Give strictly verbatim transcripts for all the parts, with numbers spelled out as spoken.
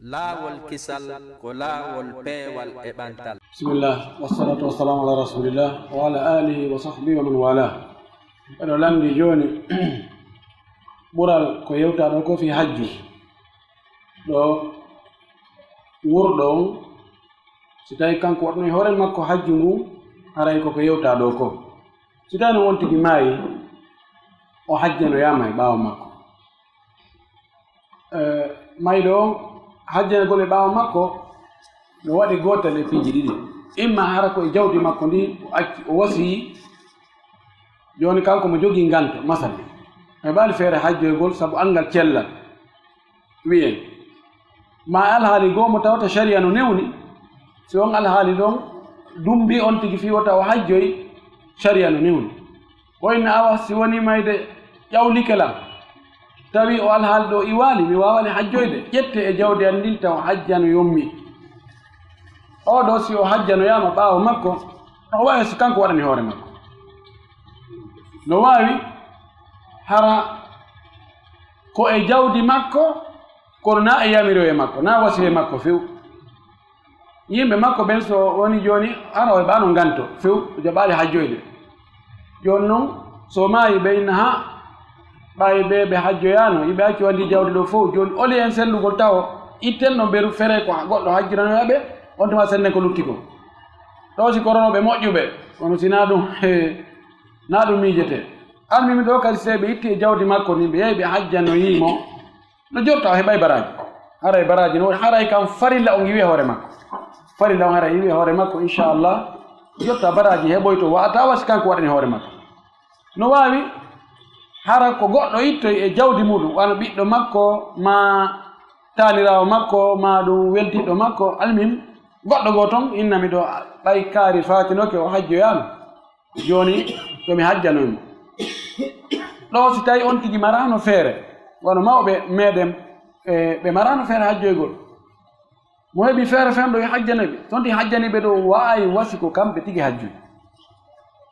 Laawol kisal ko laawol peewal e ɓantal. Bismillah, wassalatu wassalamu ala rasulillah wa ala alihi wa sahbihi wa man wala. Eɗo lanndi jooni ɓural ko yewtaa ɗoo ko fii hajju. Ɗo wurɗo on, si tawii kanko waɗnoyi hoore makko hajju ngun, haray ko ko yewtaa ɗoo ko. Si tawii no on tigi maayi, o hajjanoyaama e ɓaawo makko. Eh, mayɗo on hajjanagol e ɓaawo makko no waɗi gootal e piiji ɗiɗi. Imma hara ko e jawdi makko ndin o acci, o wasiyii, jooni kanko mo jogii nganto, masalan, o heɓaali feere hajjoygol sabu anngal cellal, wi'en. Maa e alhaali goo mo tawata sharia no newni, si on alhaali ɗon dumbii on tigi fii wota o hajjoy, sharia no newni. Ko inna awa si wonii mayde ƴawlike lan, tawi o alhaali ɗoo iwaali, mi waawaali hajjoyde, ƴettee e jawdi an ndin taw hajjanoyon mi. Oo ɗoo si o hajjanoyaama ɓaawo makko, no waawi si kanko waɗani hoore makko. No waawi hara ko e jawdi makko, kono naa e yamiroye makko, naa wasiye makko few. Yimɓe makko ɓen so woni jooni, hara o heɓaano nganto few, o jaɓaali hajjoyde. Jooni non, so maayi ɓe inna haa, ɓay ɓe ɓe hajjoyaano, yiɓe accu anndi jawdi ɗoo fow. Jooni, oli en sellugol tawo, itten ɗon ɓeru fere ko goɗɗo hajjiranoya ɓe, on tuma sennen ko lutti kon. Ɗoo si koronooɓe moƴƴuɓe, kono si naa ɗum, naa ɗum miijete. Almimi ɗoo kadi, si ɓe itti e jawdi makko ni, ɓe yehi ɓe hajjanoyii mo, no jorta o heɓay baraaji. Haray baraaji no, haray kam farilla on iwi e hoore makko. Farilla on haray iwi e hoore makko, inchallah. Jorta baraaji heɓoyto, wa'ata wasi kanko waɗani hoore makko. No waawi hara ko goɗɗo ittoy e jawdi muɗum, wano ɓiɗɗo makko, maa taaniraawo makko, maa ɗum weltiɗɗo makko, almim, goɗɗo goo ton, inna mi ɗoo, ɓay kaari faatinoke o hajjoyaano. Jooni, yo mi hajjanoy mo. Ɗoo si tawi on tigi maraano feere, wano mawɓe meɗen, e, ɓe maraano feere hajjoygol. Mo heɓi feere fen ɗoo, yo hajjanoy ɓe. So on tigi hajjanii ɓe ɗoo, wa'ay wasi ko kamɓe tigi hajjoy.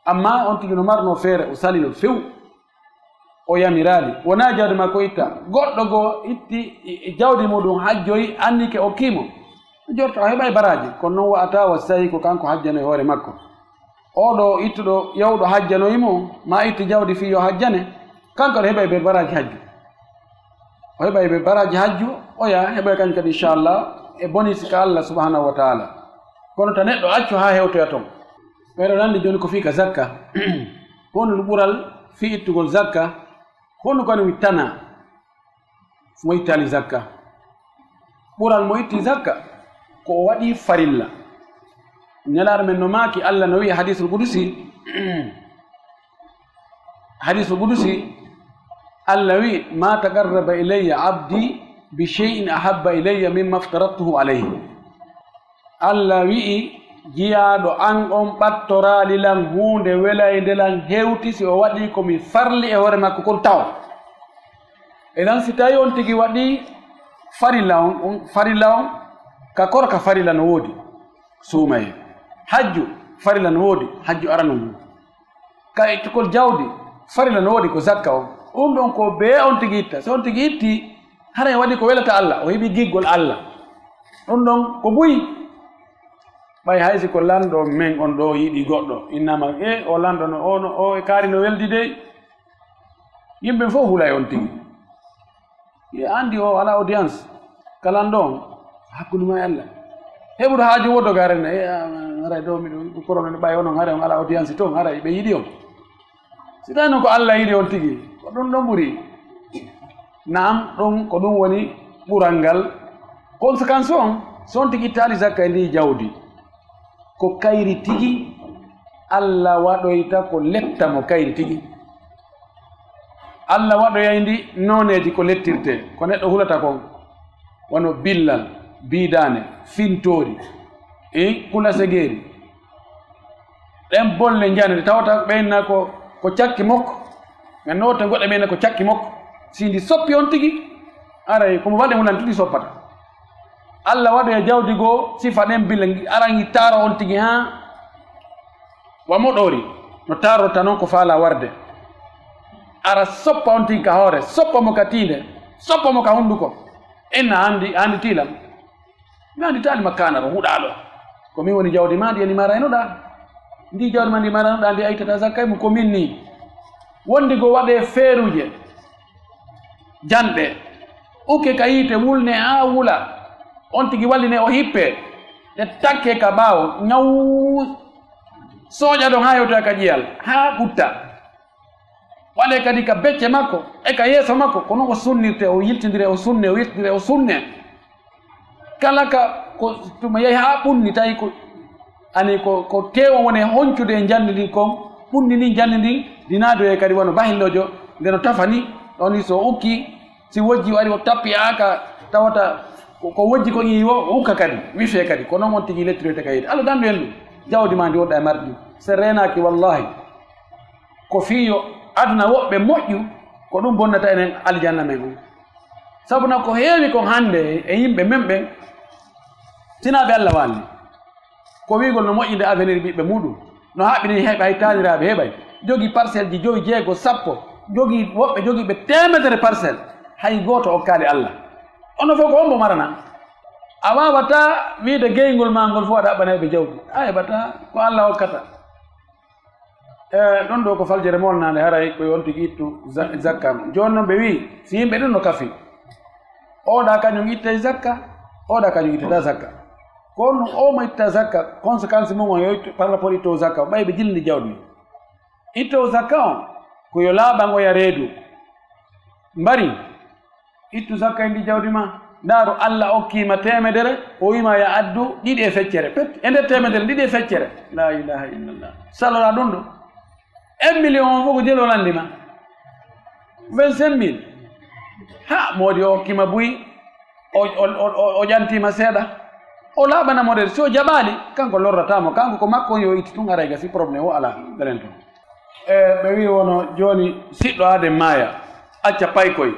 Amma on tigi no marnoo feere, o salino few. O yamiraali. Wonaa jawdi makko itta. Goɗɗo goo itti e, e jawdi muɗum hajjoy, annike okkii mo. Jorta o heɓay baraaji. Kono non wa'ata wa si tawi ko kanko hajjanoy hoore makko. Oo ɗoo ittuɗo, yahuɗo hajjanoyi mo, maa itti jawdi fii yo hajjane, kanko no heɓay be baraaji hajju. O heɓay be baraaji hajju, oya heɓay kañum kadi, inchallah, e bonus ka Allah subhanahu wa ta'ala. Kono ta neɗɗo accu haa hewtoya ton. Ɓeɗo lanndi jooni ko fii ka zakka. Honɗun ɓural fii ittugol zakka? Honɗun kadi wi tana? Mo ittaali zakka. Ɓural mo itti zakka, ko o waɗi farilla. Nelaaɗo men no maaki, Allah no wi'i hadiisul qudusi, hadiisul qudusi, Allah wi'i, "Ma taqarraba ilayya abdi bi shay'in ahabba ilayya mimma aftaradtuhu alayhi." Allah wi'i, "Jiyaaɗo an on ɓattoraali lan huunde welaynde lan hewti si o waɗii ko mi farli e hoore makko kon taw." Idan, si tawii on tigi waɗii farilla on, on farilla on, ka koro ka farilla no woodi, suumayee. Hajju farilla no woodi, hajju arano ngun. Ka ittugol jawdi, farilla no woodi ko zakka on. Ɗun ɗon ko bee on tigi itta. So on tigi itti, haray waɗi ko welata Allah, o heɓi giggol Allah. Ɗun ɗon ko buy. Ɓay hay si ko lanɗo men on ɗoo yiɗi goɗɗo, innama, "E, o lanɗo no, o no, o e kaari no weldi dey." Yimɓe fof hulay on tigi. Ye anndi o alaa audience. Ka lanɗo on, hakkunde maa e Allah. Heɓuɗo haaju woo doga, haray na, "E, a, haray ɗoo miɗo, ko problème, ɓay onon, haray on alaa audience toon, haray ɓe yiɗi on." Si tawii non ko Allah yiɗi on tigi, ko ɗun ɗon ɓuri. Naam, ɗun, ko ɗun woni ɓural ngal. Conséquence on, so on tigi ittaali zakka e ndii jawdi, ko kayri tigi Allah waɗoyta ko letta mo kayri tigi. Allah waɗoyay ndi nooneeji ko lettirtee, ko neɗɗo hulata kon, wano billal, biidaane, fintoori, e kulasegeeri. Ɗen bolle njane, ɗe tawata ɓen na ko, ko cakki makko. Men no wotten goɗɗe ɓen na ko cakki makko. Si ndi soppi on tigi, aray ko mo waɗi mo lan tigi soppata. Allah waɗoya jawdi goo, sifa ɗen bille, aran ngi taaro on tigi haa wa moɗori. No taarorta non ko faala warde. Ara soppa on tigi ka hoore, soppa mo ka tiinde, soppa mo ka hunduko. Inna anndi, anndi tiilam. Mi anndi taali ma kaanaro huɗaaɗo. Ko min woni jawdi maa ndi, ndi maraynoɗaa. Ndi jawdi maa ndi maraynoɗaa, ndi a ittataa zakka e mum, ko min nii. Wondi go waɗee feeruuje, janɗe, ukke ka yiite, wulnee haa wula. On tigi wallinee o hippee. Ɗe takkee ka ɓaawo, ñaw, sooƴa ɗon haa hewtoya ka ƴiyal, haa ɓutta. Waɗee kadi ka becce makko, e ka yeeso makko, ko non o sunnirtee, o yiltindire, o sunne, o yiltindire, o sunne. Kala ka ko tuma yahi haa ɓunni, tawi ko, ani ko, ko teewo woni e honcude e njanndi ndin kon, ɓunni ndin njanndi ndin, ndi naadoyee kadi wano bahilloojo, nde no tafa ni, ɗon ni so o ukkii, si wojji o ari o tappi aka, tawata ko, ko wojji kon ii o, o ukka kadi, wifee kadi, ko non on tigi lettiroyta ka yiite. Alla dandu en ɗum, jawdi maa ndi wonɗa e mardi, se reenaaki wallaahi. Ko fii yo aduna woɓɓe moƴƴu, ko ɗum bonnata enen aljanna men on. Sabu na ko heewi kon hannde e yimɓe men ɓen, sinaa ɓe Alla waalni. Ko wi'ugol no moƴƴinde avenir ɓiɓɓe muuɗum, no haɓɓini heɓa hay taaniraaɓe heɓay. Jogii parcelle ji jowi, jeego, sappo, jogii woɓɓe jogiiɓe teemedere parcelle, hay gooto okkaali Alla. Ono fof ko on mo marana. A waawataa wi'ude geyngol maa ngol fof aɗa haɓɓana ɓe jawdi. A heɓataa, ko Alla hokkata. E, ɗon ɗoo ko faljere molnaande, haray ko yo on tigi ittu za-, zakka. Jooni non ɓe wi'i, si yimɓe ɗin no kafi, oɗa kañum ittay zakka, oɗa kañum ittataa zakka. Ko on, o mo itta zakka, conséquence mum on yo ittu par rapport ittowo zakka, ɓay ɓe jillini jawdi. Ittowo zakka on, ko yo laaɓan oya reedu. Mbari, ittu zakka e ndi jawdi ma. Ndaaru, Alla okkii ma teemedere, o wi'i ma ya addu ɗiɗi e feccere. Pet, e nder teemedere, ɗiɗi e feccere. La ilaha illallah. Saloɗaa ɗum ɗo. Un million on fof ko jelu o lanndi ma. Vingt-cinq mille. Ha, moodi o okkii ma buy, o, o, o, o, o ƴantii ma seeɗa. O laaɓana mo de, si o jaɓaali, kanko lorrataa mo. Kanko ko makko on yo itti tun, haray gasi, problème o alaa. Belen ton. E, ɓe wi'i wono jooni siɗɗo aaden maaya, acca paykoy,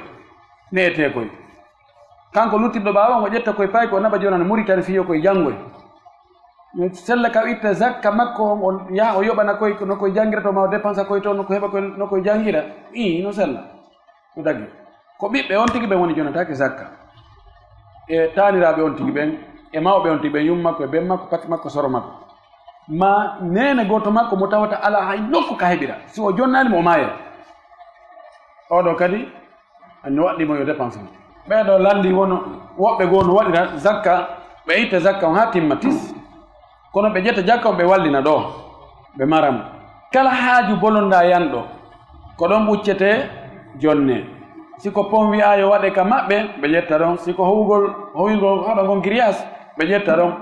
ne'etee koy. Kanko luttiɗo ɓaawo on, o ƴetta koy paykoy, o naɓa jooni hano Muritani fii yo koy janngoy. Mi sella ka itta zakka makko on, o yaha o yoɓana koy no koy janngirta, ma o dépensa koy toon, no ko heɓa koy, no koy janngira. Ii, no sella. No dagi. Ko ɓiɓɓe on tigi ɓen woni jonataake zakka. E taaniraaɓe on tigi ɓen, e mawɓe on tigi ɓen, yumma makko, e ben makko, pati makko, soro makko. Maa neene gooto makko mo tawata alaa hay nokku ka heɓira. Si o jonnaali mo, o maayay. Oo ɗoo kadi, no waɗɗii mo yo dépense mo. Ɓee ɗoo lanndii wono, woɓɓe goo no waɗira zakka, ɓe itta zakka on haa timma tis. Kono ɓe ƴetta jakka on, ɓe wallina ɗoo, ɓe mara mo. Kala haaju bolondaa yanɗo, ko ɗon ɓuccetee jonnee. Si ko pon wi'aa yo waɗe ka maɓɓe, ɓe ƴetta ɗon. Si ko howugol, howingol, haɗa ngon giriyaas, ɓe ƴetta ɗon.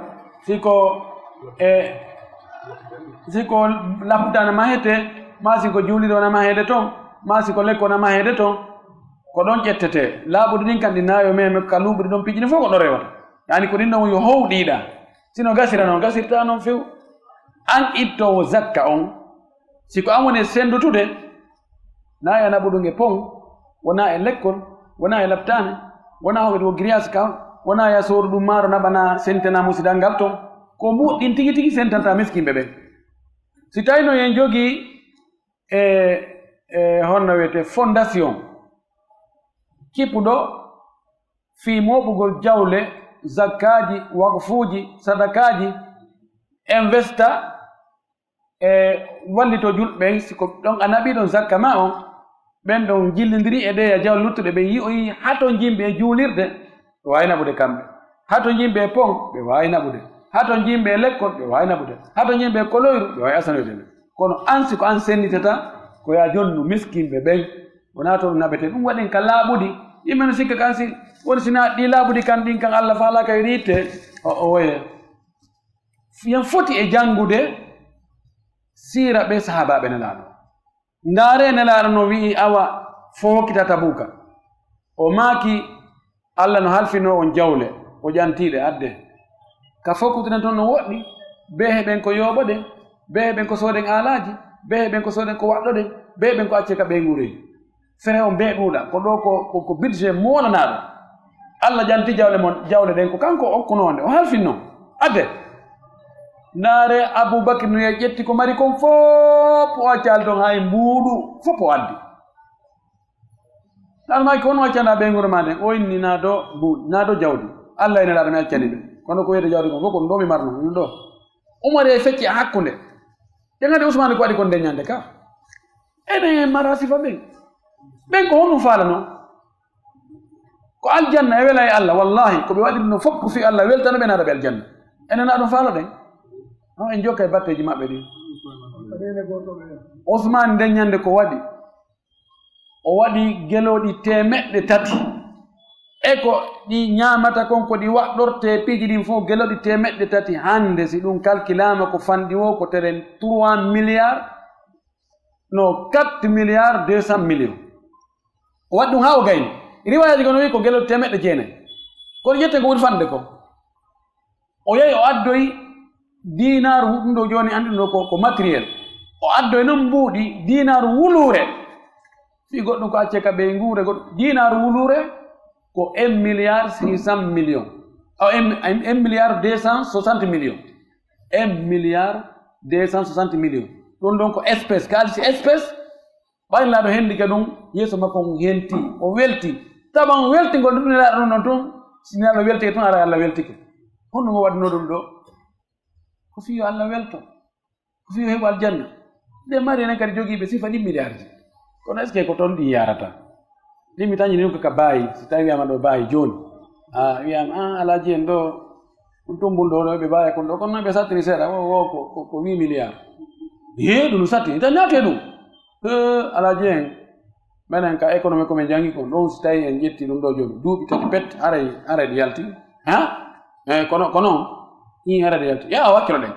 Si ko, e, si ko laptaan mahetee, maa si ko juulirde wona maheede ton, maa si ko lekko wona maheede ton, ko ɗon ƴettetee. Laaɓuɗi ɗin kan ɗi naayo meme ka luuɓuɗi ɗon pijini fof ko ɗon rewata. Yaani ko ɗin ɗon yo howɗiiɗa. Si no gasira non, gasirtaa non few. An ittoowo zakka on, si ko an woni e senndutude, na ya naɓu ɗum e pon, wona e lekkol, wona e laptaane, wona hoɓe ɗum o giriyaasi kan, wona ya soodu ɗum maaro naɓana sentena musidal ngal ton. Ko muɗɗin tigi tigi sentanta miskinɓe ɓen. Si tawii no en jogii e, e honno wiyetee fondation kippuɗo fii mooɓugol jawle, zakkaaji, waqfuuji, sadakaaji, investa e wallito julɓe ɓen, si ko ɗon a naɓii ɗon zakka maa on, ɓen ɗon jillindiri e ɓeya jawle luttuɗe, ɓe yi'oyi hatonjinɓe e juulirde, ɓe waawi naɓude kamɓe. Hatonjinɓe e pon, ɓe waawi naɓude. Hatonjinɓe e lekkol, ɓe waawi naɓude. Hatonjinɓe e koloyru, ɓe waawi asanoyde ɓe. Kono an, si ko an sennitata, ko yaa jonnu miskinɓe ɓen, wonaa to ɗum naɓetee. Ɗum waɗen ka laaɓuɗi. Yimɓe no sikka kan si woni si naa ɗii laaɓuɗi kan ɗin kan Alla faalaaka yo ɗi ittee. O, o woye. Yen foti e janngude siira ɓe sahaabaaɓe Nelaaɗo. Ndaaree Nelaaɗo no wi'i, awa, fo hokkita Tabuuka. O maaki, Alla no halfinoo on jawle, o ƴantii ɗe, addee. Ka fokkutuɗen ton no woɗɗi, bee heɓen ko yooɓoɗen, bee heɓen ko sooden aalaaji, bee heɓen ko sooden ko waɗɗoɗen, bee heɓen ko accee ka ɓeynguureeji. Fere on bee ɗuuɗa, ko ɗoo ko, ko, ko budget moolanaaɗo. Alla ƴanti jawle mon, jawle ɗen ko kanko o okkunoo nde, o halfinno. Adde. Ndaare Abubakar no ƴetti ko mari kon fof, o accaali ton hay mbuuɗu, fof o addi. Almaaki ko on waccanɗaa ɓeynguure maa nden, o inni naa do mbuuɗu, naa do jawdi. Alla e Nelaaɗo mi accani ɓe. Kono ko wiyete jawdi kon fof ko ɗum ɗo mi marno, ɗum ɗo. Umar e fecci e hakkunde. Ƴeŋade Usmaani ko waɗi kon ndeññande ka. Enen en mara sifa ɓen. Ɓen ko honɗum faalano? Ko aljanna e wela e Alla, wallahi, ko ɓe waɗi ɗum fof ko fii Alla weltano ɓe naata ɓe aljanna. Enen na ɗum faaloɗen? No en jokka e batteeji maɓɓe ɗin. Usmaan ndeññande ko waɗi? O waɗi gelooɗi teemeɗɗe tati. E ko ɗi ñaamata kon, ko ɗi waɗɗortee piiji ɗin fof, gelooɗi teemeɗɗe tati. Hannde, si ɗum kalkilaama, ko fanɗi woo ko teren trois milliards, non, quatre milliards deux cents millions. O waɗi ɗum haa o gayni. Riwaayaaji goo no wi'i ko gelooɗi teemeɗɗe jeenayi. Kono ƴetten ko ɓuri fanɗude ko. O yahi, o addoyi diinaaru, ɗum ɗo jooni anndi ɗum ɗo ko, ko matériel. O addoyi non mbuuɗi diinaaru wuluure. Fii goɗɗum ko accee ka ɓeynguure goɗɗum. Diinaaru wuluure ko un milliard six cents millions. O un, un milliard deux cent soixante millions. Un milliard deux cent soixante millions. Ɗum ɗon ko espèce, kaalisi espèce. Ɓay Nelaaɗo henndi ka ɗum, yeeso makko on henti, o welti. Taban weltingol ɗum Nelaaɗo ɗum ɗon tun, si Nelaaɗo weltike tun, haray Alla weltike. Honɗum o waɗunoo ɗum ɗo? Ko fii yo Alla welto. Ko fii yo heɓu aljanna. Nde mari enen kadi jogiiɓe sifa ɗin miliyaarji. Kono est-ce que ko ton ɗin yaarata? Ɗin mi tañi ɗin ko ka baayi, si tawi wiyaama ɗo baayi jooni. A wiyaama, "Ah, Alaaji en ɗo, ɗum tumbun ɗo, ɗo ɓe baayi kon ɗo, kono non ɓe sattini seeɗa, wo, wo, ko, ko, ko huit milliards." Hee, ɗum no satti, ita naate ɗum. Hee, Alaaji en, menen ka économie ko min jangi kon, ɗon si tawi en ƴetti ɗum ɗo jooni, duuɓi tati pet, haray, haray ɗi yalti. Ha? Eh, kono, kono, ɗin haray ɗi yalti. Ya, wakkilo ɗen.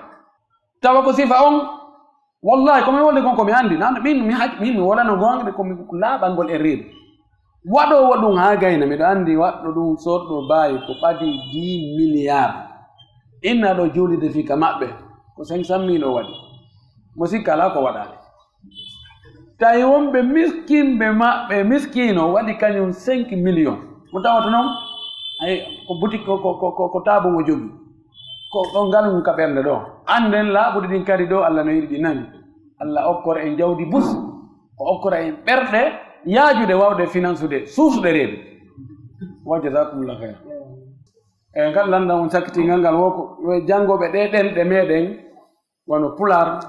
Tawa ko sifa on, wallahi, ko mi wolde kon ko mi anndi. Nan min, mi haj-, min mi wolano goonga de ko mi laaɓangol e reedu. Waɗoowo ɗum haa gayna, miɗo anndi waɗɗo ɗum, soodɗo baayi ko ɓadii dix milliards. Inna ɗo juulirde fii ka maɓɓe, ko cinq cent mille o waɗi. Mo sikka alaa ko waɗaali. Tawi wonɓe miskinɓe maɓɓe, miskiino waɗi kañum cinq millions. Mo tawata non, ay, ko boutique, ko, ko, ko, ko, ko taabu mo jogii. Ko ɗon ngal ngun ka ɓernde ɗo. Annden laaɓuɗi ɗin kadi ɗo, Alla no yiɗi ɗi nani. Alla okkora en jawdi bus, o okkora en ɓerɗe yaajuɗe waawde finansude, suusuɗe reedu. Wa jazakumullahu khairan. E ngal lanndam on sakkitingal ngal wo ko, yo janngooɓe ɗee ɗemɗe meɗen, wano Pulaar,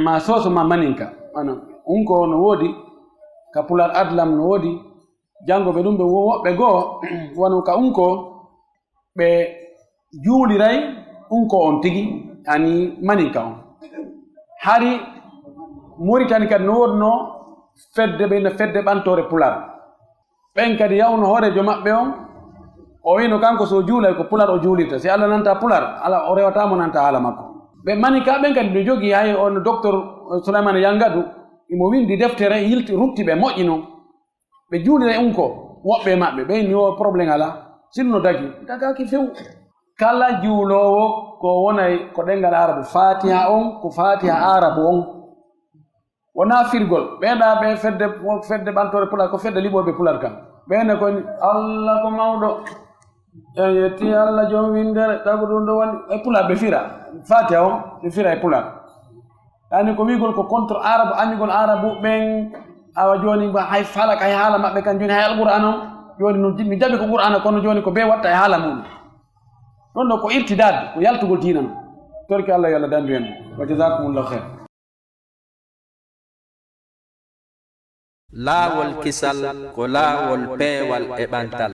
ma Sooso, ma Maninka. Wano Unko no woodi, ka Pulaar Adlam no woodi, janngooɓe ɗum ɓe wo-, woɓɓe goo, wano ka Unko, ɓe juuliray Unko on tigi, ani Maninka on. Hari Moritani kadi no woodnoo fedde, ɓe na fedde ɓantoore Pulaar. Ɓen kadi yawno hooreejo maɓɓe on, o wiino kanko so o juulay ko Pulaar o juulirta. Si Alla nanta Pulaar, ala, o rewata mo nanta haala makko. Ɓe Maninka ɓen kadi no jogii hay on Docteur Souleymane Yangadu, imo windi deftere, yilti, rutti ɓe, moƴƴi non. Ɓe juulira e Unko, woɓɓe e maɓɓe, ɓe inni o problème alaa. Si ɗum no dagi, dagaaki few. Kala juuloowo ko wonay ko ɗenngal Arabu, Faatiha on, ko Faatiha Arabu on. Wonaa firgol. Ɓee ɗaa ɓe fedde, fedde ɓantoore Pulaar, ko fedde liɓooɓe Pulaar kan. Ɓee ne ko ni, Alla ko mawɗo. En yetti Alla joom winndere, tagu ɗum ɗo woni e Pulaar ɓe fira. Faatiha on, ɓe fira e Pulaar. Ani ko wi'ugol ko contre Arabu, añugol Arabu ɓen, awa jooni ba hay falak, hay haala maɓɓe kan jooni, hay Alqur'aana on, jooni no mi jaɓi ko Qur'aana, kono jooni ko bee watta e haala mum. Ɗon ɗo ko irtidaad, ko yaltugol diina non. Torki Alla yo Alla dandu en. Wa jazakumullahu khair. Laawol kisal ko laawol peewal e ɓantal.